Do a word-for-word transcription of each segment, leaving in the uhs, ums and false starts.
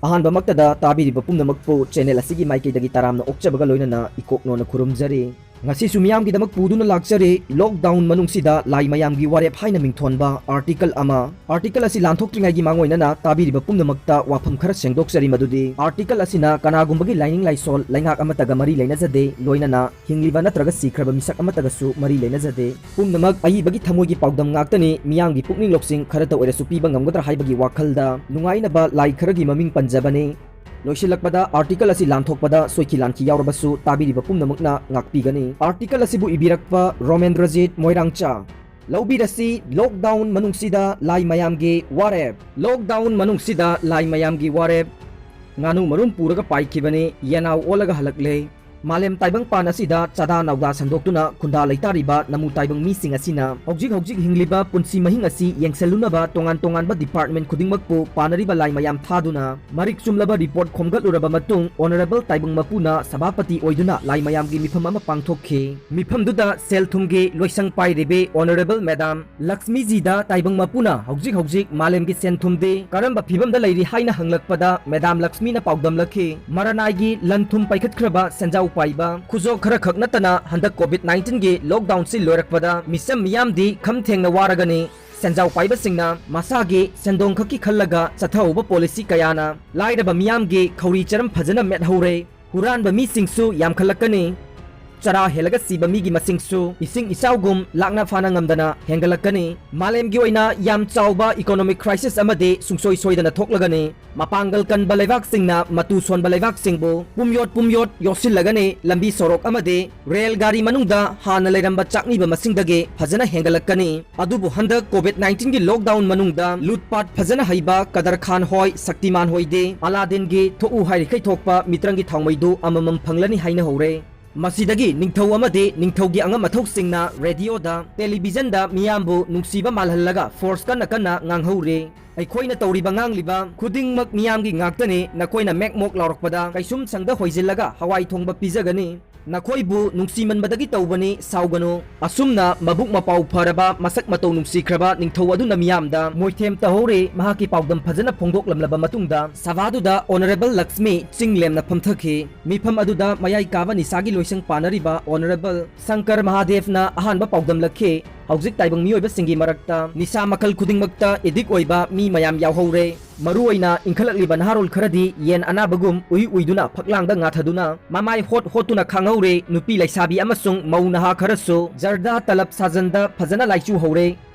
ꯑꯍꯥꯟꯕꯃꯛꯇꯗ ꯇꯥꯕꯤꯔꯤꯕ ꯄꯨꯝꯅꯃꯛꯄꯨ channel ꯑꯁꯤꯒꯤ ꯃꯥꯏꯀꯩꯗꯒꯤ ꯇꯔꯥꯝꯅ ꯑꯣꯛꯆꯕꯒ ꯂꯣꯏꯅꯅ ꯏꯀꯣꯛꯅꯣꯅ ꯈꯨꯔꯨꯝꯖꯔꯤ꯫ ꯉꯁꯤꯁꯨ ꯃꯤꯌꯥꯝꯒꯤꯗꯃꯛ ꯄꯨꯗꯨꯅ ꯂꯥꯛꯆꯔꯤ, lockdown ꯃꯅꯨꯡꯁꯤꯗ ꯂꯥꯏ ꯃꯌꯥꯝꯒꯤ ꯋꯥꯔꯦꯞ ꯍꯥꯏꯅ ꯃꯤꯡꯊꯣꯟꯕ article ꯑꯃ꯫ Article ꯑꯁꯤ ꯂꯥꯟꯊꯣꯛꯇ꯭ꯔꯤꯉꯩꯒꯤ ꯃꯥꯡꯑꯣꯏꯅꯅ ꯇꯥꯕꯤꯔꯤꯕ ꯄꯨꯝꯅꯃꯛꯇ ꯋꯥꯐꯝ ꯈꯔ ꯁꯦꯡꯗꯣꯛꯆꯔꯤ, ꯃꯗꯨꯗꯤ article ꯑꯁꯤꯅ ꯀꯅꯥꯒꯨꯝꯕꯒꯤ ꯂꯥꯏꯅꯤꯡ ꯂꯥꯏꯁꯣꯜ, ꯂꯩꯉꯥꯛ ꯑꯃꯠꯇꯒ ꯃꯔꯤ ꯂꯩꯅꯖꯗꯦ, ꯂꯣꯏꯅꯅ ꯍꯤꯡꯂꯤꯕ ꯅꯠꯇ꯭ꯔꯒ ꯁꯤꯈ꯭ꯔꯕ ꯃꯤꯁꯛ ꯑꯃꯠꯇꯒꯁꯨ ꯃꯔꯤ ꯂꯩꯅꯖꯗꯦ꯫ ꯄꯨꯝꯅꯃꯛ ꯑꯏꯕꯒꯤ ꯊꯃꯣꯏꯒꯤ ꯄꯥꯎꯗꯝ ꯉꯥꯛꯇꯅꯤ, ꯃꯤꯌꯥꯝꯒꯤ ꯄꯨꯛꯅꯤꯡ ꯂꯧꯁꯤꯡ ꯈꯔꯇ ꯑꯣꯏꯔꯁꯨ ꯄꯤꯕ ꯉꯝꯒꯗ꯭ꯔꯥ ꯍꯥꯏꯕꯒꯤ ꯋꯥꯈꯜꯗ ꯅꯨꯡꯉꯥꯏꯅꯕ ꯂꯥꯏ ꯈꯔꯒꯤ ꯃꯃꯤꯡ ꯄꯟꯖꯕꯅꯤ꯫ ꯂꯣꯏꯁꯤꯜꯂꯛꯄꯗ article ꯑꯁꯤ ꯂꯥꯟꯊꯣꯛꯄꯗ ꯁꯣꯏꯈꯤ ꯂꯥꯟꯈꯤ ꯌꯥꯎꯔꯕꯁꯨ ꯇꯥꯕꯤꯔꯤꯕ ꯄꯨꯝꯅꯃꯛꯅ ꯉꯥꯛꯄꯤꯒꯅꯤ꯫ Article ꯑꯁꯤꯕꯨ ꯏꯕꯤꯔꯛꯄ ꯔꯣꯃꯦꯟꯗ꯭ꯔꯖꯤꯠ ꯃꯣꯏꯔꯥꯡꯆꯥ꯫ ꯂꯧꯕꯤꯔꯁꯤ, lockdown ꯃꯅꯨꯡꯁꯤꯗ ꯂꯥꯏ ꯃꯌꯥꯝꯒꯤ ꯋꯥꯔꯦꯞ꯫ Lockdown ꯃꯅꯨꯡꯁꯤꯗ ꯂꯥꯏ ꯃꯌꯥꯝꯒꯤ ꯋꯥꯔꯦꯞ꯫ ꯉꯥꯅꯨ ꯃꯔꯨꯝ ꯄꯨꯔꯒ ꯄꯥꯏꯈꯤꯕꯅꯤ, ꯌꯦꯅꯥꯎ ꯑꯣꯜꯂꯒ ꯍꯜꯂꯛꯂꯦ꯫ ꯃꯥꯂꯦꯝ ꯇꯥꯏꯕꯪꯄꯥꯟ ꯑꯁꯤꯗ ꯆꯥꯗꯥ ꯅꯥꯎꯗꯥ ꯁꯟꯗꯣꯛꯇꯨꯅ ꯈꯨꯟꯗꯥ ꯂꯩꯇꯥꯔꯤꯕ ꯅꯃꯨ ꯇꯥꯏꯕꯪ ꯃꯤꯁꯤꯡ ꯑꯁꯤꯅ ꯍꯧꯖꯤꯛ ꯍꯧꯖꯤꯛ ꯍꯤꯡꯂꯤꯕ ꯄꯨꯟꯁꯤ ꯃꯍꯤꯡ ꯑꯁꯤ ꯌꯦꯡꯁꯤꯜꯂꯨꯅꯕ ꯇꯣꯉꯥꯟ ꯇꯣꯉꯥꯟꯕ department ꯈꯨꯗꯤꯡꯃꯛꯄꯨ ꯄꯥꯅꯔꯤꯕ ꯂꯥꯏ ꯃꯌꯥꯝ ꯊꯥꯗꯨꯅ ꯃꯔꯤꯛ ꯆꯨꯝꯂꯕ report ꯈꯣꯝꯒꯠꯂꯨꯔꯕ ꯃꯇꯨꯡ Honourable ꯇꯥꯏꯕꯪ ꯃꯄꯨꯅ ꯁꯚꯥꯄꯇꯤ ꯑꯣꯏꯗꯨꯅ ꯂꯥꯏ ꯃꯌꯥꯝꯒꯤ ꯃꯤꯐꯝ ꯑꯃ ꯄꯥꯡꯊꯣꯛꯈꯤ꯫ ꯃꯤꯐꯝꯗꯨꯗ ꯁꯦꯜ ꯊꯨꯝꯒꯤ ꯂꯣꯏꯁꯪ ꯄꯥꯏꯔꯤꯕꯤ Honourable Madam ꯂꯛꯁꯃꯤꯖꯤꯗ ꯇꯥꯏꯕꯪ ꯃꯄꯨꯅ ꯍꯧꯖꯤꯛ ꯍꯧꯖꯤꯛ ꯃꯥꯂꯦꯝꯒꯤ ꯁꯦꯟ ꯊꯨꯝꯗꯤ ꯀꯔꯝꯕ ꯐꯤꯕꯝꯗ ꯂꯩꯔꯤ ꯍꯥꯏꯅ ꯍꯪꯂꯛꯄꯗ Madam ꯂꯛꯁꯃꯤꯅ ꯄꯥꯎꯗꯝꯂꯛꯈꯤ, ꯃꯔꯅꯥꯏꯒꯤ ꯂꯟ ꯊꯨꯝ ꯄꯥꯏꯈꯠꯈ꯭ꯔꯕ ꯁꯦꯟꯖꯥꯎ ꯄꯥꯏꯕ ꯈꯨꯖꯣ ꯈꯔꯈꯛ ꯅꯠꯇꯅ ꯍꯟꯗꯛ COVID nineteenꯒꯤ lockdownꯁꯤ ꯂꯣꯏꯔꯛꯄꯗ ꯃꯤꯆꯝ ꯃꯤꯌꯥꯝꯗꯤ ꯈꯝ ꯊꯦꯡꯅ ꯋꯥꯔꯒꯅꯤ꯫ ꯁꯦꯟꯖꯥꯎ ꯄꯥꯏꯕꯁꯤꯡꯅ ꯃꯁꯥꯒꯤ ꯁꯦꯟꯗꯣꯡ ꯈꯛꯀꯤ ꯈꯜꯂꯒ ꯆꯠꯊꯍꯧꯕ policy ꯀꯌꯥꯅ ꯂꯥꯏꯔꯕ ꯃꯤꯌꯥꯝꯒꯤ ꯈꯧꯔꯤ ꯆꯔꯝ ꯐꯖꯅ ꯃꯦꯠꯍꯧꯔꯦ꯫ ꯍꯨꯔꯥꯟꯕ ꯃꯤꯁꯤꯡꯁꯨ ꯌꯥꯝꯈꯠꯂꯛꯀꯅꯤ꯫ ꯆꯔꯥ ꯍꯦꯜꯂꯒ ꯁꯤꯕ ꯃꯤꯒꯤ ꯃꯁꯤꯡꯁꯨ ꯏꯁꯤꯡ ꯏꯆꯥꯎꯒꯨꯝ ꯂꯥꯛꯅ ꯐꯥꯅ ꯉꯝꯗꯅ ꯍꯦꯟꯒꯠꯂꯛꯀꯅꯤ꯫ ꯃꯥꯂꯦꯝꯒꯤ ꯑꯣꯏꯅ ꯌꯥꯝ ꯆꯥꯎꯕ economic crisis ꯑꯃꯗꯤ ꯁꯨꯡꯁꯣꯏ ꯁꯣꯏꯗꯅ ꯊꯣꯛꯂꯒꯅꯤ꯫ ꯃꯄꯥꯡꯒꯜ ꯀꯟꯕ ꯂꯩꯕꯥꯛꯁꯤꯡꯅ ꯃꯇꯨ ꯁꯣꯟꯕ ꯂꯩꯕꯥꯛꯁꯤꯡꯕꯨ ꯄꯨꯝꯌꯣꯠ ꯄꯨꯝꯌꯣꯠ ꯌꯣꯠꯁꯤꯜꯂꯒꯅꯤ꯫ ꯂꯝꯕꯤ ꯁꯣꯔꯣꯛ ꯑꯃꯗꯤ ꯔꯦꯜ ꯒꯥꯔꯤ ꯃꯅꯨꯡꯗ ꯍꯥꯟꯅ ꯂꯩꯔꯝꯕ ꯆꯥꯛꯅꯤꯕ ꯃꯁꯤꯡꯗꯒꯤ ꯐꯖꯅ ꯍꯦꯟꯒꯠꯂꯛꯀꯅꯤ꯫ ꯑꯗꯨꯕꯨ ꯍꯟꯗꯛ COVID nineteenꯒꯤ lockdown ꯃꯅꯨꯡꯗ ꯂꯨꯠꯄꯥꯠ ꯐꯖꯅ ꯍꯩꯕ ꯀꯗꯔ ꯈꯥꯟ ꯍꯣꯏ, ꯁꯛꯇꯤꯃꯥꯟ ꯍꯣꯏꯗꯤ ꯑꯂꯥꯗꯤꯟꯒꯤ ꯊꯣꯛꯎ ꯍꯥꯏꯔꯤꯈꯩ ꯊꯣꯛꯄ ꯃꯤꯇ꯭ꯔꯪꯒꯤ ꯊꯥꯎꯃꯩꯗꯨ ꯑꯃꯃꯝ ꯐꯪꯂꯅꯤ ꯍꯥꯏꯅ ꯍꯧꯔꯦ꯫ ꯃꯁꯤꯗꯒꯤ ꯅꯤꯡꯊꯧ ꯑꯃꯗꯤ ꯅꯤꯡꯊꯧꯒꯤ ꯑꯉꯝ ꯑꯊꯧꯁꯤꯡꯅ radioꯗ, televisionꯗ ꯃꯤꯌꯥꯝꯕꯨ ꯅꯨꯡꯁꯤꯕ ꯃꯥꯜꯍꯜꯂꯒ force ꯀꯟꯅ ꯀꯟꯅ ꯉꯥꯡꯍꯧꯔꯤ꯫ ꯑꯩꯈꯣꯏꯅ ꯇꯧꯔꯤꯕ ꯉꯥꯡꯂꯤꯕ ꯈꯨꯗꯤꯡꯃꯛ ꯃꯤꯌꯥꯝꯒꯤ ꯉꯥꯛꯇꯅꯤ, ꯅꯈꯣꯏꯅ ꯃꯦꯛ ꯃꯣꯛ ꯂꯥꯎꯔꯛꯄꯗ ꯀꯩꯁꯨꯝꯁꯪꯗ ꯍꯣꯏꯖꯤꯜꯂꯒ ꯍꯋꯥꯏ ꯊꯣꯡꯕ ꯄꯤꯖꯒꯅꯤ꯫ ꯅꯈꯣꯏꯕꯨ ꯅꯨꯡꯁꯤꯃꯟꯕꯗꯒꯤ ꯇꯧꯕꯅꯤ, ꯁꯥꯎꯒꯅꯨ꯫ ꯑꯁꯨꯝꯅ ꯃꯕꯨꯛ ꯃꯄꯥꯎ ꯐꯔꯕ, ꯃꯁꯛ ꯃꯇꯧ ꯅꯨꯡꯁꯤꯈ꯭ꯔꯕ ꯅꯤꯡꯊꯧ ꯑꯗꯨꯅ ꯃꯤꯌꯥꯝꯗ ꯃꯣꯏꯊꯦꯝ ꯇꯧꯍꯧꯔꯦ꯫ ꯃꯍꯥꯛꯀꯤ ꯄꯥꯎꯗꯝ ꯐꯖꯅ ꯐꯣꯡꯗꯣꯛꯂꯝꯂꯕ ꯃꯇꯨꯡꯗ ꯁꯚꯥꯗꯨꯗ ꯑꯣꯅꯔꯦꯕꯜ ꯂꯛꯁꯃꯤ ꯆꯤꯡ ꯂꯦꯝꯅ ꯐꯝꯊꯈꯤ꯫ ꯃꯤꯐꯝ ꯑꯗꯨꯗ ꯃꯌꯥꯏ ꯀꯥꯕ ꯅꯤꯁꯥꯒꯤ ꯂꯣꯏꯁꯪ ꯄꯥꯅꯔꯤꯕ ꯑꯣꯅꯔꯦꯕꯜ ꯁꯪꯀꯔ ꯃꯍꯥꯗꯦꯕꯅ ꯑꯍꯥꯟꯕ ꯄꯥꯎꯗꯝꯂꯛꯈꯤ꯫ ꯍꯧꯖꯤꯛ ꯇꯥꯏꯕꯪ ꯃꯤꯑꯣꯏꯕꯁꯤꯡꯒꯤ ꯃꯔꯛꯇ ꯅꯤꯁꯥ ꯃꯈꯜ ꯈꯨꯗꯤꯡꯃꯛꯇ ꯑꯦꯗꯤꯛ ꯑꯣꯏꯕ ꯃꯤ ꯃꯌꯥꯝ ꯌꯥꯎꯍꯧꯔꯦ꯫ ꯃꯔꯨꯑꯣꯏꯅ ꯏꯟꯈꯠꯂꯛꯂꯤꯕ ꯅꯍꯥꯔꯣꯜ ꯈꯔꯗꯤ ꯌꯦꯟ ꯑꯅꯥꯕꯒꯨꯝ ꯎꯏ ꯎꯏꯗꯨꯅ ꯐꯛꯂꯥꯡꯗ ꯉꯥꯊꯗꯨꯅ ꯃꯃꯥꯏ ꯍꯣꯠ ꯍꯣꯠꯇꯨꯅ ꯈꯥꯡꯍꯧꯔꯦ꯫ ꯅꯨꯄꯤ ꯂꯩꯁꯥꯕꯤ ꯑꯃꯁꯨꯡ ꯃꯧ ꯅꯍꯥ ꯈꯔꯁꯨ ꯖꯔꯗꯥ ꯇꯂꯕ ꯁꯥꯖꯟꯗ ꯐꯖꯅ ꯂꯥꯏꯆꯨ ꯍꯧꯔꯦ꯫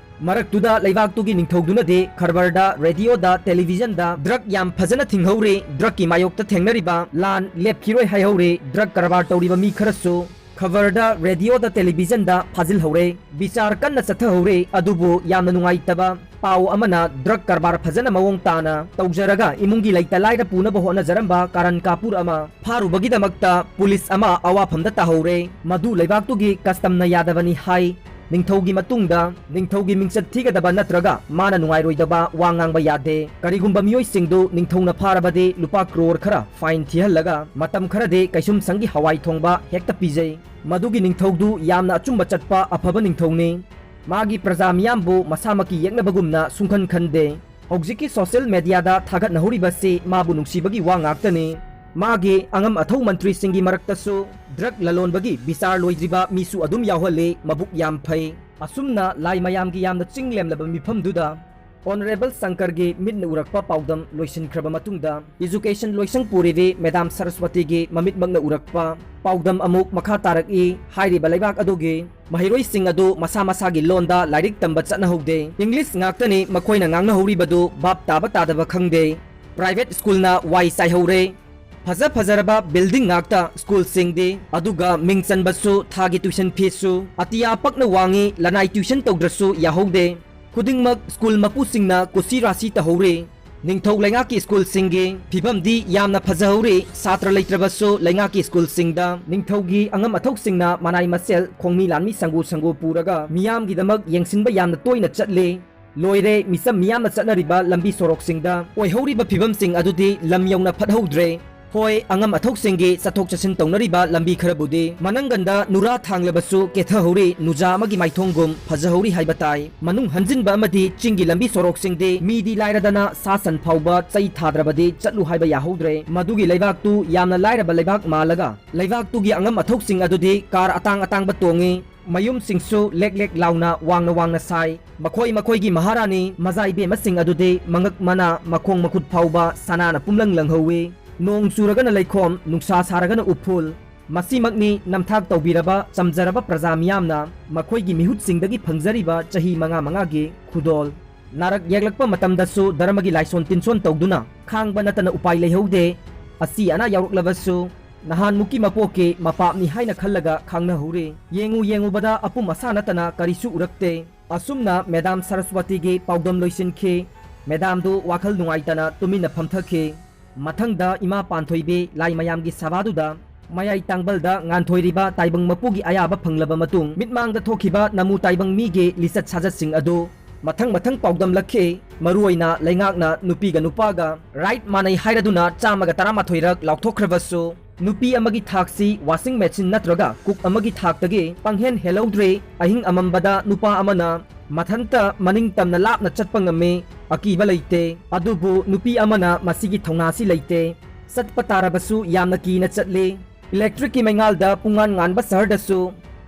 ꯃꯔꯛꯇꯨꯗ ꯂꯩꯕꯥꯛꯇꯨꯒꯤ ꯅꯤꯡꯊꯧꯗꯨꯅꯗꯤ ꯈꯔꯕꯔꯗ, ꯔꯦꯗꯤꯑꯣꯗ, ꯇꯦꯂꯤꯚꯤꯖꯟꯗ ꯗ꯭ꯔꯒ ꯌꯥꯝ ꯐꯖꯅ ꯊꯤꯡꯍꯧꯔꯦ꯫ ꯗ꯭ꯔꯒꯀꯤ ꯃꯥꯌꯣꯛꯇ ꯊꯦꯡꯅꯔꯤꯕ ꯂꯥꯟ ꯂꯦꯞꯈꯤꯔꯣꯏ ꯍꯥꯏꯍꯧꯔꯦ꯫ ꯗ꯭ꯔꯒ ꯀꯔꯕꯥꯔ ꯇꯧꯔꯤꯕ ꯃꯤ ꯈꯔꯁꯨ ꯈꯕꯔꯗ, ꯔꯦꯗꯤꯑꯣꯗ, ꯇꯦꯂꯤꯚꯤꯖꯟꯗ ꯐꯥꯖꯤꯜꯍꯧꯔꯦ꯫ ꯕꯤꯆꯥꯔ ꯀꯟꯅ ꯆꯠꯊꯍꯧꯔꯦ꯫ ꯑꯗꯨꯕꯨ ꯌꯥꯝꯅ ꯅꯨꯡꯉꯥꯏꯇꯕ ꯄꯥꯎ ꯑꯃꯅ, ꯗ꯭ꯔꯒ ꯀꯔꯕꯥꯔ ꯐꯖꯅ ꯃꯑꯣꯡ ꯇꯥꯅ ꯇꯧꯖꯔꯒ ꯏꯃꯨꯡꯒꯤ ꯂꯩꯇ ꯂꯥꯏꯔ ꯄꯨꯅꯕ ꯍꯣꯠꯅꯖꯔꯝꯕ ꯀꯥꯔꯟ ꯀꯥꯄꯨꯔ ꯑꯃ ꯐꯥꯔꯨꯕꯒꯤꯗꯃꯛꯇ ꯄꯨꯂꯤꯁ ꯑꯃ ꯑꯋꯥꯐꯝꯗ ꯇꯥꯍꯧꯔꯦ꯫ ꯃꯗꯨ ꯂꯩꯕꯥꯛꯇꯨꯒꯤ ꯀꯁꯇꯝꯅ ꯌꯥꯗꯕꯅꯤ ꯍꯥꯏ꯫ ꯅꯤꯡꯊꯧꯒꯤ ꯃꯇꯨꯡꯗ ꯅꯤꯡꯊꯧꯒꯤ ꯃꯤꯡꯆꯠ ꯊꯤꯒꯗꯕ ꯅꯠꯇ꯭ꯔꯒ ꯃꯥꯅ ꯅꯨꯡꯉꯥꯏꯔꯣꯏꯗꯕ ꯋꯥ ꯉꯥꯡꯕ ꯌꯥꯗꯦ꯫ ꯀꯔꯤꯒꯨꯝꯕ ꯃꯤꯑꯣꯏꯁꯤꯡꯗꯨ ꯅꯤꯡꯊꯧꯅ ꯐꯥꯔꯕꯗꯤ ꯂꯨꯄꯥ ꯀ꯭ꯔꯣꯔ ꯈꯔ ꯐꯥꯏꯟ ꯊꯤꯍꯜꯂꯒ ꯃꯇꯝ ꯈꯔꯗꯤ ꯀꯩꯁꯨꯝꯁꯪꯒꯤ ꯍꯋꯥꯏ ꯊꯣꯡꯕ ꯍꯦꯛꯇ ꯄꯤꯖꯩ꯫ ꯃꯗꯨꯒꯤ ꯅꯤꯡꯊꯧꯗꯨ ꯌꯥꯝꯅ ꯑꯆꯨꯝꯕ ꯆꯠꯄ ꯑꯐꯕ ꯅꯤꯡꯊꯧꯅꯤ꯫ ꯃꯥꯒꯤ ꯄ꯭ꯔꯖꯥ ꯃꯤꯌꯥꯝꯕꯨ ꯃꯁꯥꯃꯛꯀꯤ ꯌꯦꯛꯅꯕꯒꯨꯝꯅ ꯁꯨꯡꯈꯟ ꯈꯟꯗꯦ꯫ ꯍꯧꯖꯤꯛꯀꯤ ꯁꯣꯁꯤꯌꯦꯜ ꯃꯦꯗꯤꯌꯥꯗ ꯊꯥꯒꯠꯅꯍꯧꯔꯤꯕꯁꯤ ꯃꯥꯕꯨ ꯅꯨꯡꯁꯤꯕꯒꯤ ꯋꯥ ꯉꯥꯛꯇꯅꯤ꯫ ꯃꯥꯒꯤ ꯑꯉꯝ ꯑꯊꯧ ꯃꯟꯇ꯭ꯔꯤꯁꯤꯡꯒꯤ ꯃꯔꯛꯇꯁꯨ ꯗ꯭ꯔꯒ ꯂꯂꯣꯟꯕꯒꯤ ꯕꯤꯆꯥꯔ ꯂꯣꯏꯗ꯭ꯔꯤꯕ ꯃꯤꯁꯨ ꯑꯗꯨꯝ ꯌꯥꯎꯍꯜꯂꯤ꯫ ꯃꯕꯨꯛ ꯌꯥꯝ ꯐꯩ꯫ ꯑꯁꯨꯝꯅ ꯂꯥꯏ ꯃꯌꯥꯝꯒꯤ ꯌꯥꯝꯅ ꯆꯤꯡ ꯂꯦꯝꯂꯕ ꯃꯤꯐꯝꯗꯨꯗ ꯑꯣꯅꯔꯦꯕꯜ ꯁꯪꯀꯔꯒꯤ ꯃꯤꯠꯅ ꯎꯔꯛꯄ ꯄꯥꯎꯗꯝ ꯂꯣꯏꯁꯤꯟꯈ꯭ꯔꯕ ꯃꯇꯨꯡꯗ, ꯏꯖꯨꯀꯦꯁꯟ ꯂꯣꯏꯁꯪ ꯄꯨꯔꯤꯕꯤ ꯃꯦꯗꯥꯝ ꯁꯔꯁꯋꯇꯤꯒꯤ ꯃꯃꯤꯠꯃꯛꯅ ꯎꯔꯛꯄ ꯄꯥꯎꯗꯝ ꯑꯃꯨꯛ ꯃꯈꯥ ꯇꯥꯔꯛꯏ꯫ ꯍꯥꯏꯔꯤꯕ ꯂꯩꯕꯥꯛ ꯑꯗꯨꯒꯤ ꯃꯍꯩꯔꯣꯏꯁꯤꯡ ꯑꯗꯨ ꯃꯁꯥ ꯃꯁꯥꯒꯤ ꯂꯣꯟꯗ ꯂꯥꯏꯔꯤꯛ ꯇꯝꯕ ꯆꯠꯅꯍꯧꯗꯦ꯫ ꯏꯪꯂꯤꯁ ꯉꯥꯛꯇꯅꯤ ꯃꯈꯣꯏꯅ ꯉꯥꯡꯅꯍꯧꯔꯤꯕꯗꯨ, ꯚꯥꯞ ꯇꯥꯕ ꯇꯥꯗꯕ ꯈꯪꯗꯦ꯫ ꯄ꯭ꯔꯥꯏꯚꯦꯠ ꯁ꯭ꯀꯨꯜꯅ ꯋꯥꯏ ꯆꯥꯏꯍꯧꯔꯦ꯫ ꯐꯖ ꯐꯖꯔꯕ ꯕꯤꯜꯗꯤꯡ ꯉꯥꯛꯇ ꯁ꯭ꯀꯨꯜꯁꯤꯡꯗꯤ, ꯑꯗꯨꯒ ꯃꯤꯡ ꯆꯟꯕꯁꯨ, ꯊꯥꯒꯤ ꯇ꯭ꯌꯨꯁꯟ ꯐꯤꯁꯨ ꯑꯇꯤꯌꯥ ꯄꯛꯅ ꯋꯥꯡꯉꯤ, ꯂꯅꯥꯏ ꯇ꯭ꯌꯨꯁꯟ ꯇꯧꯗ꯭ꯔꯁꯨ ꯌꯥꯍꯧꯗꯦ꯫ ꯈꯨꯗꯤꯡꯃꯛ ꯁ꯭ꯀꯨꯜ ꯃꯄꯨꯁꯤꯡꯅ ꯀꯨꯁꯤ ꯔꯥꯁꯤ ꯇꯧꯍꯧꯔꯤ꯫ ꯅꯤꯡꯊꯧ ꯂꯩꯉꯥꯛꯀꯤ ꯁ꯭ꯀꯨꯜꯁꯤꯡꯒꯤ ꯐꯤꯕꯝꯗꯤ ꯌꯥꯝꯅ ꯐꯖꯍꯧꯔꯤ꯫ ꯁꯥꯇ꯭ꯔ ꯂꯩꯇ꯭ꯔꯕꯁꯨ ꯂꯩꯉꯥꯛꯀꯤ ꯁ꯭ꯀꯨꯜꯁꯤꯡꯗ ꯅꯤꯡꯊꯧꯒꯤ ꯑꯉꯝ ꯑꯊꯧꯁꯤꯡꯅ ꯃꯅꯥꯏ ꯃꯁꯦꯜ, ꯈꯣꯡꯃꯤ ꯂꯥꯟꯃꯤ ꯁꯪꯒꯨ ꯁꯪꯒꯨ ꯄꯨꯔꯒ ꯃꯤꯌꯥꯝꯒꯤꯗꯃꯛ ꯌꯦꯡꯁꯤꯟꯕ ꯌꯥꯝꯅ ꯇꯣꯏꯅ ꯆꯠꯂꯤ꯫ ꯂꯣꯏꯔꯦ, ꯃꯤꯆꯝ ꯃꯤꯌꯥꯝꯅ ꯆꯠꯅꯔꯤꯕ ꯂꯝꯕꯤ ꯁꯣꯔꯣꯛꯁꯤꯡꯗ ꯑꯣꯏꯍꯧꯔꯤꯕ ꯐꯤꯕꯝꯁꯤꯡ ꯑꯗꯨꯗꯤ ꯂꯝ ꯌꯧꯅ ꯐꯠꯍꯧꯗ꯭ꯔꯦ꯫ ꯍꯣꯏ, ꯑꯉꯝ ꯑꯊꯧꯁꯤꯡꯒꯤ ꯆꯠꯊꯣꯛ ꯆꯠꯁꯤꯟ ꯇꯧꯅꯔꯤꯕ ꯂꯝꯕꯤ ꯈꯔꯕꯨꯗꯤ ꯃꯅꯪꯒꯟꯗ ꯅꯨꯔꯥ ꯊꯥꯡꯂꯕꯁꯨ ꯀꯦꯊꯍꯧꯔꯤ, ꯅꯨꯖꯥ ꯑꯃꯒꯤ ꯃꯥꯏꯊꯣꯡꯒꯨꯝ ꯐꯖꯍꯧꯔꯤ ꯍꯥꯏꯕ ꯇꯥꯏ꯫ ꯃꯅꯨꯡ ꯍꯟꯖꯤꯟꯕ ꯑꯃꯗꯤ ꯆꯤꯡꯒꯤ ꯂꯝꯕꯤ ꯁꯣꯔꯣꯛꯁꯤꯡꯗꯤ ꯃꯤꯗꯤ ꯂꯥꯏꯔꯗꯅ ꯁꯥ ꯁꯟ ꯐꯥꯎꯕ ꯆꯩ ꯊꯥꯗ꯭ꯔꯕꯗꯤ ꯆꯠꯂꯨ ꯍꯥꯏꯕ ꯌꯥꯍꯧꯗ꯭ꯔꯦ꯫ ꯃꯗꯨꯒꯤ ꯂꯩꯕꯥꯛꯇꯨ ꯌꯥꯝꯅ ꯂꯥꯏꯔꯕ ꯂꯩꯕꯥꯛ ꯃꯥꯜꯂꯒ ꯂꯩꯕꯥꯛꯇꯨꯒꯤ ꯑꯉꯝ ꯑꯊꯧꯁꯤꯡ ꯑꯗꯨꯗꯤ ꯀꯥꯔ ꯑꯇꯥꯡ ꯑꯇꯥꯡꯕ ꯇꯣꯡꯉꯤ꯫ ꯃꯌꯨꯝꯁꯤꯡꯁꯨ ꯂꯦꯛ ꯂꯦꯛ ꯂꯥꯎꯅ ꯋꯥꯡꯅ ꯋꯥꯡꯅ ꯁꯥꯏ꯫ ꯃꯈꯣꯏ ꯃꯈꯣꯏꯒꯤ ꯃꯍꯥꯔꯥꯅꯤ ꯃꯖꯥ ꯏꯕꯦꯝꯃꯁꯤꯡ ꯑꯗꯨꯗꯤ ꯃꯉꯛ ꯃꯅꯥ ꯃꯈꯣꯡ ꯃꯈꯨꯠ ꯐꯥꯎꯕ ꯁꯅꯥꯅ ꯄꯨꯝꯂꯪ ꯂꯪꯍꯧꯋꯤ꯫ ꯅꯣꯡ ꯆꯨꯔꯒꯅ ꯂꯩꯈꯣꯝ, ꯅꯨꯡꯁꯥ ꯁꯥꯔꯒꯅ ꯎꯐꯨꯜ꯫ ꯃꯁꯤꯃꯛꯅꯤ ꯅꯝꯊꯥꯛ ꯇꯧꯕꯤꯔꯕ ꯆꯝꯖꯔꯕ ꯄ꯭ꯔꯖꯥ ꯃꯤꯌꯥꯝꯅ ꯃꯈꯣꯏꯒꯤ ꯃꯤꯍꯨꯠꯁꯤꯡꯗꯒꯤ ꯐꯪꯖꯔꯤꯕ ꯆꯍꯤ ꯃꯉꯥ ꯃꯉꯥꯒꯤ ꯈꯨꯗꯣꯜ꯫ ꯅꯥꯔꯛ ꯌꯦꯛꯂꯛꯄ ꯃꯇꯝꯗꯁꯨ ꯙꯔꯃꯒꯤ ꯂꯥꯏꯁꯣꯟ ꯇꯤꯟꯁꯣꯟ ꯇꯧꯗꯨꯅ ꯈꯥꯡꯕ ꯅꯠꯇꯅ ꯎꯄꯥꯏ ꯂꯩꯍꯧꯗꯦ꯫ ꯑꯁꯤ ꯑꯅꯥ ꯌꯥꯎꯔꯛꯂꯕꯁꯨ ꯅꯍꯥꯟꯃꯨꯛꯀꯤ ꯃꯄꯣꯛꯀꯤ ꯃꯄꯥꯞꯅꯤ ꯍꯥꯏꯅ ꯈꯜꯂꯒ ꯈꯥꯡꯅꯍꯧꯔꯤ꯫ ꯌꯦꯡꯉꯨ ꯌꯦꯡꯉꯨꯕꯗ ꯑꯄꯨꯝ ꯑꯁꯥ ꯅꯠꯇꯅ ꯀꯔꯤꯁꯨ ꯎꯔꯛꯇꯦ꯫ ꯑꯁꯨꯝꯅ ꯃꯦꯗꯥꯝ ꯁꯔꯁꯋꯇꯤꯒꯤ ꯄꯥꯎꯗꯝ ꯂꯣꯏꯁꯤꯟꯈꯤ꯫ ꯃꯦꯗꯥꯝꯗꯨ ꯋꯥꯈꯜ ꯅꯨꯡꯉꯥꯏꯇꯅ ꯇꯨꯃꯤꯟꯅ ꯐꯝꯊꯈꯤ꯫ ꯃꯊꯪꯗ ꯏꯃꯥ ꯄꯥꯟꯊꯣꯏꯕꯤ ꯂꯥꯏ ꯃꯌꯥꯝꯒꯤ ꯁꯚꯥꯗꯨꯗ ꯃꯌꯥꯏ ꯇꯥꯡꯕꯜꯗ ꯉꯥꯟꯊꯣꯏꯔꯤꯕ ꯇꯥꯏꯕꯪ ꯃꯄꯨꯒꯤ ꯑꯌꯥꯕ ꯐꯪꯂꯕ ꯃꯇꯨꯡ ꯃꯤꯠꯃꯥꯡꯗ ꯊꯣꯛꯈꯤꯕ ꯅꯃꯨ ꯇꯥꯏꯕꯪ ꯃꯤꯒꯤ ꯂꯤꯆꯠ ꯁꯥꯖꯠꯁꯤꯡ ꯑꯗꯨ ꯃꯊꯪ ꯃꯊꯪ ꯄꯥꯎꯗꯝꯂꯛꯈꯤ꯫ ꯃꯔꯨꯑꯣꯏꯅ ꯂꯩꯉꯥꯛꯅ ꯅꯨꯄꯤꯒ ꯅꯨꯄꯥꯒ ꯔꯥꯏꯠ ꯃꯥꯟꯅꯩ ꯍꯥꯏꯔꯗꯨꯅ ꯆꯥꯝꯃꯒ ꯇꯔꯥꯃꯥꯊꯣꯏꯔꯛ ꯂꯥꯎꯊꯣꯛꯈ꯭ꯔꯕꯁꯨ, ꯅꯨꯄꯤ ꯑꯃꯒꯤ ꯊꯥꯛꯁꯤ ꯋꯥꯁꯤꯡ ꯃꯦꯆꯤꯟ ꯅꯠꯇ꯭ꯔꯒ ꯀꯨꯛ ꯑꯃꯒꯤ ꯊꯥꯛꯇꯒꯤ ꯄꯪꯍꯦꯟ ꯍꯦꯜꯍꯧꯗ꯭ꯔꯦ꯫ ꯑꯍꯤꯡ ꯑꯃꯝꯕꯗ ꯅꯨꯄꯥ ꯑꯃꯅ ꯃꯊꯟꯇ ꯃꯅꯤꯡ ꯇꯝꯅ ꯂꯥꯞꯅ ꯆꯠꯄ ꯉꯝꯃꯤ, ꯑꯀꯤꯕ ꯂꯩꯇꯦ꯫ ꯑꯗꯨꯕꯨ ꯅꯨꯄꯤ ꯑꯃꯅ ꯃꯁꯤꯒꯤ ꯊꯧꯅꯥꯁꯤ ꯂꯩꯇꯦ꯫ ꯆꯠꯄ ꯇꯥꯔꯕꯁꯨ ꯌꯥꯝꯅ ꯀꯤꯅ ꯆꯠꯂꯤ꯫ ꯏꯂꯦꯛꯇ꯭ꯔꯤꯛꯀꯤ ꯃꯩꯉꯥꯜꯗ ꯄꯨꯡꯉꯥꯟ ꯉꯥꯟꯕ ꯁꯍꯔꯗꯁꯨ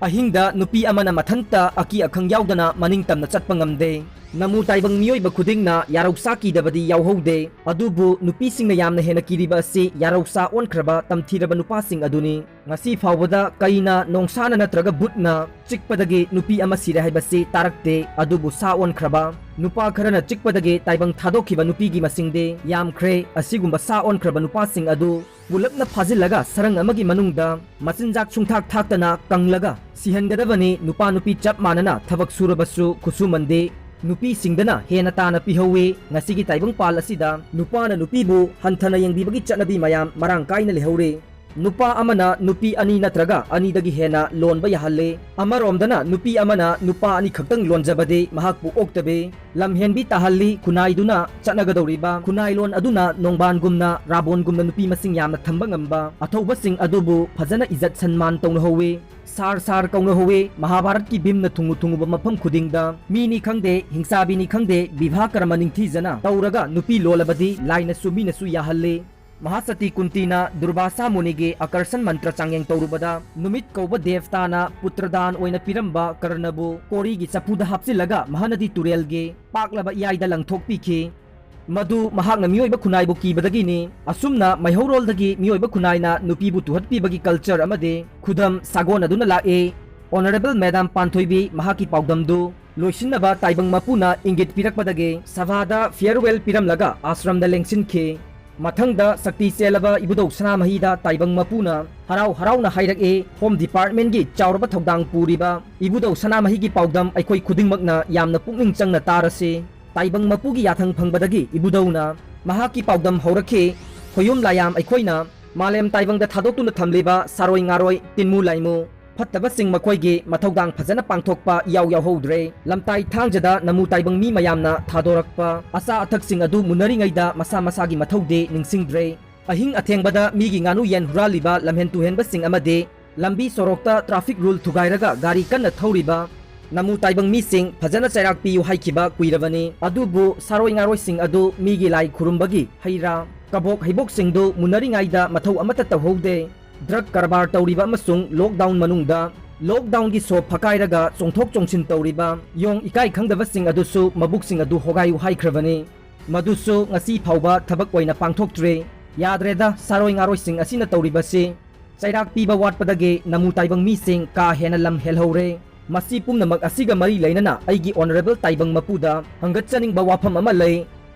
ꯑꯍꯤꯡꯗ ꯅꯨꯄꯤ ꯑꯃꯅ ꯃꯊꯟꯇ ꯑꯀꯤ ꯑꯈꯪ ꯌꯥꯎꯗꯅ ꯃꯅꯤꯡ ꯇꯝꯅ ꯆꯠꯄ ꯉꯝꯗꯦ꯫ ꯅꯃꯨ ꯇꯥꯏꯕꯪ ꯃꯤꯑꯣꯏꯕ ꯈꯨꯗꯤꯡꯅ ꯌꯥꯔꯧꯁꯥ ꯀꯤꯗꯕꯗꯤ ꯌꯥꯎꯍꯧꯗꯦ꯫ ꯑꯗꯨꯕꯨ ꯅꯨꯄꯤꯁꯤꯡꯅ ꯌꯥꯝꯅ ꯍꯦꯟꯅ ꯀꯤꯔꯤꯕ ꯑꯁꯤ ꯌꯥꯔꯧꯁꯥ ꯑꯣꯟꯈ꯭ꯔꯕ ꯇꯝꯊꯤꯔꯕ ꯅꯨꯄꯥꯁꯤꯡ ꯑꯗꯨꯅꯤ꯫ ꯉꯁꯤ ꯐꯥꯎꯕꯗ ꯀꯩꯅ, ꯅꯣꯡꯁꯥꯅ ꯅꯠꯇ꯭ꯔꯒ ꯕꯨꯠꯅ ꯆꯤꯛꯄꯗꯒꯤ ꯅꯨꯄꯤ ꯑꯃ ꯁꯤꯔꯦ ꯍꯥꯏꯕꯁꯤ ꯇꯥꯔꯛꯇꯦ꯫ ꯑꯗꯨꯕꯨ ꯁꯥ ꯑꯣꯟꯈ꯭ꯔꯕ ꯅꯨꯄꯥ ꯈꯔꯅ ꯆꯤꯛꯄꯗꯒꯤ ꯇꯥꯏꯕꯪ ꯊꯥꯗꯣꯛꯈꯤꯕ ꯅꯨꯄꯤꯒꯤ ꯃꯁꯤꯡꯗꯤ ꯌꯥꯝꯈ꯭ꯔꯦ꯫ ꯑꯁꯤꯒꯨꯝꯕ ꯁꯥ ꯑꯣꯟꯈ꯭ꯔꯕ ꯅꯨꯄꯥꯁꯤꯡ ꯑꯗꯨ ꯄꯨꯂꯞꯅ ꯐꯥꯖꯤꯜꯂꯒ ꯁꯔꯪ ꯑꯃꯒꯤ ꯃꯅꯨꯡꯗ ꯃꯆꯤꯟꯖꯥꯛ ꯁꯨꯡꯊꯥꯛ ꯊꯥꯛꯇꯅ ꯀꯪꯂꯒ ꯁꯤꯍꯟꯒꯗꯕꯅꯤ꯫ ꯅꯨꯄꯥ ꯅꯨꯄꯤ ꯆꯞ ꯃꯥꯟꯅꯅ ꯊꯕꯛ ꯁꯨꯔꯕꯁꯨ ꯈꯨꯠꯁꯨꯃꯟꯗꯤ ꯅꯨꯄꯤꯁꯤꯡꯗꯅ ꯍꯦꯟꯅ ꯇꯥꯅ ꯄꯤꯍꯧꯋꯤ꯫ ꯉꯁꯤꯒꯤ ꯇꯥꯏꯕꯪ ꯄꯥꯜ ꯑꯁꯤꯗ ꯅꯨꯄꯥꯅ ꯅꯨꯄꯤꯕꯨ ꯍꯟꯊꯅ ꯌꯦꯡꯕꯤꯕꯒꯤ ꯆꯠꯅꯕꯤ ꯃꯌꯥꯝ ꯃꯔꯥꯡ ꯀꯥꯏꯅ ꯂꯩꯍꯧꯔꯤ꯫ ꯅꯨꯄꯥ ꯑꯃꯅ ꯅꯨꯄꯤ ꯑꯅꯤ ꯅꯠꯇ꯭ꯔꯒ ꯑꯅꯤꯗꯒꯤ ꯍꯦꯟꯅ ꯂꯣꯟꯕ ꯌꯥꯍꯜꯂꯤ꯫ ꯑꯃꯔꯣꯝꯗꯅ ꯅꯨꯄꯤ ꯑꯃꯅ ꯅꯨꯄꯥ ꯑꯅꯤꯈꯛꯇꯪ ꯂꯣꯟꯖꯕꯗꯤ ꯃꯍꯥꯛꯄꯨ ꯑꯣꯛꯇꯕꯤ, ꯂꯝꯍꯦꯟꯕꯤ ꯇꯥꯍꯜꯂꯤ, ꯈꯨꯟꯅꯥꯏꯗꯨꯅ ꯆꯠꯅꯒꯗꯧꯔꯤꯕ ꯈꯨꯟꯅꯥꯏꯂꯣꯟ ꯑꯗꯨꯅ ꯅꯣꯡꯕꯥꯟꯒꯨꯝꯅ ꯔꯥꯕꯣꯟꯒꯨꯝꯅ ꯅꯨꯄꯤ ꯃꯁꯤꯡ ꯌꯥꯝꯅ ꯊꯝꯕ ꯉꯝꯕ, ꯑꯊꯧꯕꯁꯤꯡ ꯑꯗꯨꯕꯨ ꯐꯖꯅ ꯏꯖꯠ ꯁꯟꯃꯥꯟ ꯇꯧꯅꯍꯧꯋꯤ꯫ ꯁꯥꯔ ꯁꯥꯔ ꯀꯧꯅꯍꯧꯋꯤ꯫ ꯃꯍꯥꯚꯥꯔꯠꯀꯤ ꯚꯤꯝꯅ ꯊꯨꯡꯉꯨ ꯊꯨꯡꯉꯨꯕ ꯃꯐꯝ ꯈꯨꯗꯤꯡꯗ ꯃꯤꯅꯤ ꯈꯪꯗꯦ, ꯍꯤꯡꯁꯥꯕꯤꯅꯤ ꯈꯪꯗꯦ, ꯕꯤꯚꯥ ꯀꯔꯃ ꯅꯤꯡꯊꯤꯖꯅ ꯇꯧꯔꯒ ꯅꯨꯄꯤ ꯂꯣꯜꯂꯕꯗꯤ ꯂꯥꯏꯅꯁꯨ ꯃꯤꯅꯁꯨ ꯌꯥꯍꯜꯂꯤ꯫ ꯃꯍꯥꯁꯇꯤ ꯀꯨꯟꯇꯤꯅ ꯗꯨꯔꯕꯥꯁꯥ ꯃꯨꯅꯤꯒꯤ ꯑꯀꯔꯁꯟ ꯃꯟꯇ꯭ꯔ ꯆꯥꯡꯌꯦꯡ ꯇꯧꯔꯨꯕꯗ ꯅꯨꯃꯤꯠ ꯀꯧꯕ ꯗꯦꯕꯇꯥꯅ ꯄꯨꯇ꯭ꯔꯗꯥꯟ ꯑꯣꯏꯅ ꯄꯤꯔꯝꯕ ꯀꯔꯅꯕꯨ ꯀꯣꯔꯤꯒꯤ ꯆꯐꯨꯗ ꯍꯥꯞꯆꯤꯜꯂꯒ ꯃꯍꯥꯅꯗꯤ ꯇꯨꯔꯦꯜꯒꯤ ꯄꯥꯛꯂꯕ ꯏꯌꯥꯏꯗ ꯂꯪꯊꯣꯛꯄꯤꯈꯤ꯫ ꯃꯗꯨ ꯃꯍꯥꯛꯅ ꯃꯤꯑꯣꯏꯕ ꯈꯨꯟꯅꯥꯏꯕꯨ ꯀꯤꯕꯗꯒꯤꯅꯤ꯫ ꯑꯁꯨꯝꯅ ꯃꯩꯍꯧꯔꯣꯜꯗꯒꯤ ꯃꯤꯑꯣꯏꯕ ꯈꯨꯟꯅꯥꯏꯅ ꯅꯨꯄꯤꯕꯨ ꯇꯨꯍꯠꯄꯤꯕꯒꯤ ꯀꯜꯆꯔ ꯑꯃꯗꯤ ꯈꯨꯗꯝ ꯁꯥꯒꯣꯟꯅꯗꯨꯅ ꯂꯥꯛꯏ꯫ ꯑꯣꯅꯔꯦꯕꯜ ꯃꯦꯗꯥꯝ ꯄꯥꯟꯊꯣꯏꯕꯤ ꯃꯍꯥꯛꯀꯤ ꯄꯥꯎꯗꯝꯗꯨ ꯂꯣꯏꯁꯤꯟꯅꯕ ꯇꯥꯏꯕꯪ ꯃꯄꯨꯅ ꯏꯪꯒꯤꯠ ꯄꯤꯔꯛꯄꯗꯒꯤ ꯁꯚꯥꯗ ꯐꯤꯌꯔꯋꯦꯜ ꯄꯤꯔꯝꯂꯒ ꯑꯥꯁ꯭ꯔꯝꯗ ꯂꯦꯡꯁꯤꯟꯈꯤ꯫ ꯃꯊꯪꯗ ꯁꯛꯇꯤ ꯆꯦꯜꯂꯕ ꯏꯕꯨꯙꯧ ꯁꯅꯥꯃꯍꯤꯗ ꯇꯥꯏꯕꯪ ꯃꯄꯨꯅ ꯍꯔꯥꯎ ꯍꯔꯥꯎꯅ ꯍꯥꯏꯔꯛꯏ, ꯍꯣꯝ ꯗꯤꯄꯥꯔꯠꯃꯦꯟꯒꯤ ꯆꯥꯎꯔꯕ ꯊꯧꯗꯥꯡ ꯄꯨꯔꯤꯕ ꯏꯕꯨꯙꯧ ꯁꯅꯥꯃꯍꯤꯒꯤ ꯄꯥꯎꯗꯝ ꯑꯩꯈꯣꯏ ꯈꯨꯗꯤꯡꯃꯛꯅ ꯌꯥꯝꯅ ꯄꯨꯛꯅꯤꯡ ꯆꯪꯅ ꯇꯥꯔꯁꯤ꯫ ꯇꯥꯏꯕꯪ ꯃꯄꯨꯒꯤ ꯌꯥꯊꯪ ꯐꯪꯕꯗꯒꯤ ꯏꯕꯨꯙꯧꯅ ꯃꯍꯥꯛꯀꯤ ꯄꯥꯎꯗꯝ ꯍꯧꯔꯛꯈꯤ꯫ ꯈꯣꯌꯨꯝ ꯂꯥꯌꯥꯝ ꯑꯩꯈꯣꯏꯅ ꯃꯥꯂꯦꯝ ꯇꯥꯏꯕꯪꯗ ꯊꯥꯗꯣꯛꯇꯨꯅ ꯊꯝꯂꯤꯕ ꯁꯥꯔꯣꯏ ꯉꯥꯔꯣꯏ, ꯇꯤꯟꯃꯨ ꯂꯥꯏꯃꯨ, ꯐꯠꯇꯕꯁꯤꯡ ꯃꯈꯣꯏꯒꯤ ꯃꯊꯧꯗꯥꯡ ꯐꯖꯅ ꯄꯥꯡꯊꯣꯛꯄ ꯏꯌꯥꯎ ꯌꯥꯎꯍꯧꯗ꯭ꯔꯦ꯫ ꯂꯝꯇꯥꯏ ꯊꯥꯡꯖꯗ ꯅꯃꯨ ꯇꯥꯏꯕꯪ ꯃꯤ ꯃꯌꯥꯝꯅ ꯊꯥꯗꯣꯔꯛꯄ ꯑꯆꯥ ꯑꯊꯛꯁꯤꯡ ꯑꯗꯨ ꯃꯨꯟꯅꯔꯤꯉꯩꯗ ꯃꯁꯥ ꯃꯁꯥꯒꯤ ꯃꯊꯧꯗꯤ ꯅꯤꯡꯁꯤꯡꯗ꯭ꯔꯦ꯫ ꯑꯍꯤꯡ ꯑꯊꯦꯡꯕꯗ ꯃꯤꯒꯤ ꯉꯥꯅꯨ ꯌꯦꯟ ꯍꯨꯔꯥꯜꯂꯤꯕ ꯂꯝꯍꯦꯟ ꯇꯨꯍꯦꯟꯕꯁꯤꯡ ꯑꯃꯗꯤ ꯂꯝꯕꯤ ꯁꯣꯔꯣꯛꯇ ꯇ꯭ꯔꯥꯐꯤꯛ ꯔꯨꯜ ꯊꯨꯒꯥꯏꯔꯒ ꯒꯥꯔꯤ ꯀꯟꯅ ꯊꯧꯔꯤꯕ ꯅꯃꯨ ꯇꯥꯏꯕꯪ ꯃꯤꯁꯤꯡ ꯐꯖꯅ ꯆꯩꯔꯥꯛ ꯄꯤꯌꯨ ꯍꯥꯏꯈꯤꯕ ꯀꯨꯏꯔꯕꯅꯤ꯫ ꯑꯗꯨꯕꯨ ꯁꯥꯔꯣꯏ ꯉꯥꯔꯣꯏꯁꯤꯡ ꯑꯗꯨ ꯃꯤꯒꯤ ꯂꯥꯏ ꯈꯨꯔꯨꯝꯕꯒꯤ ꯍꯩ ꯔꯥ, ꯀꯕꯣꯛ ꯍꯩꯕꯣꯛꯁꯤꯡꯗꯨ ꯃꯨꯟꯅꯔꯤꯉꯩꯗ ꯃꯊꯧ ꯑꯃꯠꯇ ꯇꯧꯍꯧꯗꯦ꯫ ꯗ꯭ꯔꯒ ꯀꯔꯕꯥꯔ ꯇꯧꯔꯤꯕ ꯑꯃꯁꯨꯡ ꯂꯣꯛꯗꯥꯎꯟ ꯃꯅꯨꯡꯗ ꯂꯣꯛꯗꯥꯎꯟꯒꯤ ꯁꯣ ꯐꯀꯥꯏꯔꯒ ꯆꯣꯡꯊꯣꯛ ꯆꯣꯡꯁꯤꯟ ꯇꯧꯔꯤꯕ ꯌꯣꯡ ꯏꯀꯥꯏ ꯈꯪꯗꯕꯁꯤꯡ ꯑꯗꯨꯁꯨ ꯃꯕꯨꯛꯁꯤꯡ ꯑꯗꯨ ꯍꯣꯒꯥꯏꯌꯨ ꯍꯥꯏꯈ꯭ꯔꯕꯅꯤ꯫ ꯃꯗꯨꯁꯨ ꯉꯁꯤ ꯐꯥꯎꯕ ꯊꯕꯛ ꯑꯣꯏꯅ ꯄꯥꯡꯊꯣꯛꯇ꯭ꯔꯤ꯫ ꯌꯥꯗ꯭ꯔꯦꯗ, ꯁꯥꯔꯣꯏ ꯉꯥꯔꯣꯏꯁꯤꯡ ꯑꯁꯤꯅ ꯇꯧꯔꯤꯕꯁꯤ꯫ ꯆꯩꯔꯥꯛ ꯄꯤꯕ ꯋꯥꯠꯄꯗꯒꯤ ꯅꯃꯨ ꯇꯥꯏꯕꯪ ꯃꯤꯁꯤꯡ ꯀꯥ ꯍꯦꯟꯅ ꯂꯝ ꯍꯦꯜꯍꯧꯔꯦ꯫ ꯃꯁꯤ ꯄꯨꯝꯅꯃꯛ ꯑꯁꯤꯒ ꯃꯔꯤ ꯂꯩꯅꯅ ꯑꯩꯒꯤ ꯑꯣꯅꯔꯦꯕꯜ ꯇꯥꯏꯕꯪ ꯃꯄꯨꯗ ꯍꯪꯒꯠꯆꯅꯤꯡꯕ ꯋꯥꯐꯝ ꯑꯃ ꯂꯩ꯫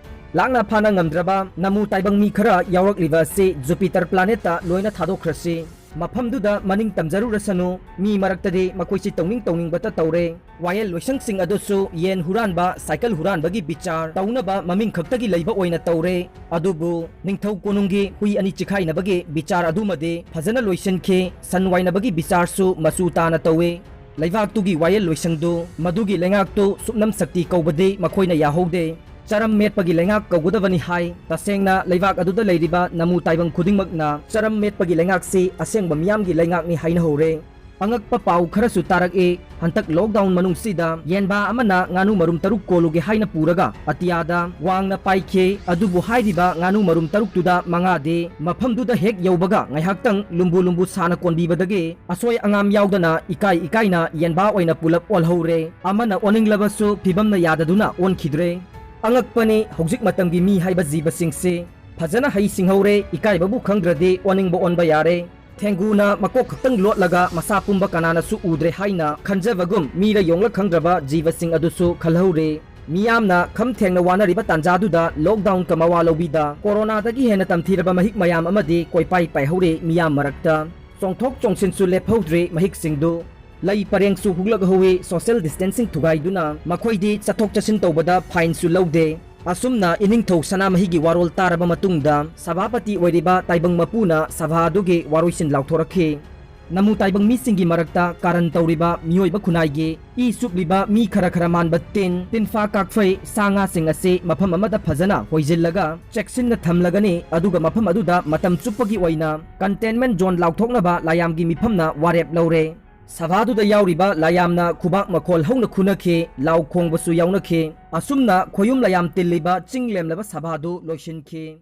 ꯂꯥꯛꯅ ꯐꯥꯅ ꯉꯝꯗ꯭ꯔꯕ ꯅꯃꯨ ꯇꯥꯏꯕꯪ ꯃꯤ ꯈꯔ ꯌꯥꯎꯔꯛꯂꯤꯕ ꯑꯁꯤ Jupiter planetꯇ ꯂꯣꯏꯅ ꯊꯥꯗꯣꯛꯈ꯭ꯔꯁꯤ꯫ ꯃꯐꯝꯗꯨꯗ ꯃꯅꯤꯡ ꯇꯝꯖꯔꯨꯔꯁꯅꯨ꯫ ꯃꯤ ꯃꯔꯛꯇꯗꯤ ꯃꯈꯣꯏꯁꯤ ꯇꯧꯅꯤꯡ ꯇꯧꯅꯤꯡꯕꯇ ꯇꯧꯔꯦ꯫ ꯋꯥꯌꯦꯜ ꯂꯣꯏꯁꯪꯁꯤꯡ ꯑꯗꯨꯁꯨ ꯌꯦꯟ ꯍꯨꯔꯥꯟꯕ, ꯁꯥꯏꯀꯜ ꯍꯨꯔꯥꯟꯕꯒꯤ ꯕꯤꯆꯥꯔ ꯇꯧꯅꯕ ꯃꯃꯤꯡ ꯈꯛꯇꯒꯤ ꯂꯩꯕ ꯑꯣꯏꯅ ꯇꯧꯔꯦ꯫ ꯑꯗꯨꯕꯨ ꯅꯤꯡꯊꯧ ꯀꯣꯅꯨꯡꯒꯤ ꯍꯨꯏ ꯑꯅꯤ ꯆꯤꯈꯥꯏꯅꯕꯒꯤ ꯕꯤꯆꯥꯔ ꯑꯗꯨꯃꯗꯤ ꯐꯖꯅ ꯂꯣꯏꯁꯤꯟꯈꯤ꯫ ꯁꯟ ꯋꯥꯏꯅꯕꯒꯤ ꯕꯤꯆꯥꯔꯁꯨ ꯃꯆꯨ ꯇꯥꯅ ꯇꯧꯏ꯫ ꯂꯩꯕꯥꯛꯇꯨꯒꯤ ꯋꯥꯌꯦꯜ ꯂꯣꯏꯁꯪꯗꯨ, ꯃꯗꯨꯒꯤ ꯂꯩꯉꯥꯛꯇꯨ ꯁꯨꯞꯅꯝ ꯁꯛꯇꯤ ꯀꯧꯕꯗꯤ ꯃꯈꯣꯏꯅ ꯌꯥꯍꯧꯗꯦ꯫ ꯆꯔꯝ ꯃꯦꯠꯄꯒꯤ ꯂꯩꯉꯥꯛ ꯀꯧꯒꯗꯕꯅꯤ ꯍꯥꯏ꯫ ꯇꯁꯦꯡꯅ ꯂꯩꯕꯥꯛ ꯑꯗꯨꯗ ꯂꯩꯔꯤꯕ ꯅꯃꯨ ꯇꯥꯏꯕꯪ ꯈꯨꯗꯤꯡꯃꯛꯅ ꯆꯔꯝ ꯃꯦꯠꯄꯒꯤ ꯂꯩꯉꯥꯛꯁꯤ ꯑꯁꯦꯡꯕ ꯃꯤꯌꯥꯝꯒꯤ ꯂꯩꯉꯥꯛꯅꯤ ꯍꯥꯏꯅꯍꯧꯔꯦ꯫ ꯑꯉꯛꯄ ꯄꯥꯎ ꯈꯔꯁꯨ ꯇꯥꯔꯛꯏ꯫ ꯍꯟꯇꯛ lockdown ꯃꯅꯨꯡꯁꯤꯗ ꯌꯦꯟꯕꯥ ꯑꯃꯅ ꯉꯥꯅꯨ ꯃꯔꯨꯝ ꯇꯔꯨꯛ ꯀꯣꯜꯂꯨꯒꯦ ꯍꯥꯏꯅ ꯄꯨꯔꯒ ꯑꯇꯤꯌꯥꯗ ꯋꯥꯡꯅ ꯄꯥꯏꯈꯤ꯫ ꯑꯗꯨꯕꯨ ꯍꯥꯏꯔꯤꯕ ꯉꯥꯅꯨ ꯃꯔꯨꯝ ꯇꯔꯨꯛꯇꯨꯗ ꯃꯉꯥꯗꯤ ꯃꯐꯝꯗꯨꯗ ꯍꯦꯛ ꯌꯧꯕꯒ ꯉꯥꯏꯍꯥꯛꯇꯪ ꯂꯨꯝꯕꯨ ꯂꯨꯝꯕꯨ ꯁꯥꯅ ꯀꯣꯟꯕꯤꯕꯗꯒꯤ ꯑꯁꯣꯏ ꯑꯉꯥꯝ ꯌꯥꯎꯗꯅ ꯏꯀꯥꯏ ꯏꯀꯥꯏꯅ ꯌꯦꯟꯕꯥ ꯑꯣꯏꯅ ꯄꯨꯂꯞ ꯑꯣꯜꯍꯧꯔꯦ꯫ ꯑꯃꯅ ꯑꯣꯟꯅꯤꯡꯂꯕꯁꯨ ꯐꯤꯕꯝꯅ ꯌꯥꯗꯗꯨꯅ ꯑꯣꯟꯈꯤꯗ꯭ꯔꯦ꯫ ꯑꯉꯛꯄꯅꯤ, ꯍꯧꯖꯤꯛ ꯃꯇꯝꯒꯤ ꯃꯤ ꯍꯥꯏꯕ ꯖꯤꯕꯁꯤꯡꯁꯤ ꯐꯖꯅ ꯍꯩ ꯁꯤꯡꯍꯧꯔꯦ꯫ ꯏꯀꯥꯏꯕꯕꯨ ꯈꯪꯗ꯭ꯔꯗꯤ ꯑꯣꯟꯅꯤꯡꯕ ꯑꯣꯟꯕ ꯌꯥꯔꯦ꯫ ꯊꯦꯡꯒꯨꯅ ꯃꯀꯣꯛ ꯈꯛꯇꯪ ꯂꯣꯠꯂꯒ ꯃꯁꯥ ꯄꯨꯝꯕ ꯀꯅꯥꯅꯁꯨ ꯎꯗ꯭ꯔꯦ ꯍꯥꯏꯅ ꯈꯟꯖꯕꯒꯨꯝ, ꯃꯤꯔ ꯌꯣꯡꯂ ꯈꯪꯗ꯭ꯔꯕ ꯖꯤꯕꯁꯤꯡ ꯑꯗꯨꯁꯨ ꯈꯜꯍꯧꯔꯦ꯫ ꯃꯤꯌꯥꯝꯅ ꯈꯝ ꯊꯦꯡꯅ ꯋꯥꯅꯔꯤꯕ ꯇꯥꯟꯖꯥꯗꯨꯗ lockdownꯀ ꯃꯋꯥ ꯂꯧꯕꯤꯗ ꯀꯣꯔꯣꯅꯥꯗꯒꯤ ꯍꯦꯟꯅ ꯇꯝꯊꯤꯔꯕ ꯃꯍꯤꯛ ꯃꯌꯥꯝ ꯑꯃꯗꯤ ꯀꯣꯏꯄꯥꯏ ꯄꯥꯏꯍꯧꯔꯦ ꯃꯤꯌꯥꯝ ꯃꯔꯛꯇ꯫ ꯆꯣꯡꯊꯣꯛ ꯆꯣꯡꯁꯤꯟꯁꯨ ꯂꯦꯞꯍꯧꯗ꯭ꯔꯦ ꯃꯍꯤꯛꯁꯤꯡꯗꯨ꯫ ꯂꯩ ꯄꯔꯦꯡꯁꯨ ꯍꯨꯛꯂꯛꯍꯧꯋꯤ, social distancing ꯊꯨꯒꯥꯏꯗꯨꯅ꯫ ꯃꯈꯣꯏꯗꯤ ꯆꯠꯊꯣꯛ ꯆꯠꯁꯤꯟ ꯇꯧꯕꯗ fineꯁꯨ ꯂꯧꯗꯦ꯫ ꯑꯁꯨꯝꯅ ꯏꯅꯤꯡꯊꯧ ꯁꯅꯥꯃꯍꯤꯒꯤ ꯋꯥꯔꯣꯜ ꯇꯥꯔꯕ ꯃꯇꯨꯡꯗ ꯁꯚꯥꯄꯇꯤ ꯑꯣꯏꯔꯤꯕ ꯇꯥꯏꯕꯪ ꯃꯄꯨꯅ ꯁꯚꯥ ꯑꯗꯨꯒꯤ ꯋꯥꯔꯣꯏꯁꯤꯟ ꯂꯥꯎꯊꯣꯔꯛꯈꯤ꯫ ꯅꯃꯨ ꯇꯥꯏꯕꯪ ꯃꯤꯁꯤꯡꯒꯤ ꯃꯔꯛꯇ ꯀꯥꯔꯟ ꯇꯧꯔꯤꯕ ꯃꯤꯑꯣꯏꯕ ꯈꯨꯟꯅꯥꯏꯒꯤ ꯏ ꯆꯨꯞꯂꯤꯕ ꯃꯤ ꯈꯔ ꯈꯔ ꯃꯥꯟꯕ ꯇꯤꯟ, ꯇꯤꯟꯐꯥ ꯀꯥꯛꯐꯩ, ꯁꯥ ꯉꯥꯁꯤꯡ ꯑꯁꯤ ꯃꯐꯝ ꯑꯃꯗ ꯐꯖꯅ ꯍꯣꯏꯖꯤꯜꯂꯒ ꯆꯦꯛꯁꯤꯟꯅ ꯊꯝꯂꯒꯅꯤ꯫ ꯑꯗꯨꯒ ꯃꯐꯝ ꯑꯗꯨꯗ ꯃꯇꯝ ꯆꯨꯞꯄꯒꯤ ꯑꯣꯏꯅ containment zone ꯂꯥꯎꯊꯣꯛꯅꯕ ꯂꯥꯌꯥꯝꯒꯤ ꯃꯤꯐꯝꯅ ꯋꯥꯔꯦꯞ ꯂꯧꯔꯦ꯫ ꯁꯚꯥꯗꯨꯗ ꯌꯥꯎꯔꯤꯕ ꯂꯥꯌꯥꯝꯅ ꯈꯨꯕꯥꯛ ꯃꯈꯣꯜ ꯍꯧꯅ ꯈꯨꯅꯈꯤ, ꯂꯥꯎ ꯈꯣꯡꯕꯁꯨ ꯌꯥꯎꯅꯈꯤ꯫ ꯑꯁꯨꯝꯅ ꯈꯣꯌꯨꯝ ꯂꯥꯌꯥꯝ ꯇꯤꯜꯂꯤꯕ ꯆꯤꯡ ꯂꯦꯝꯂꯕ ꯁꯚꯥꯗꯨ ꯂꯣꯏꯁꯤꯟꯈꯤ꯫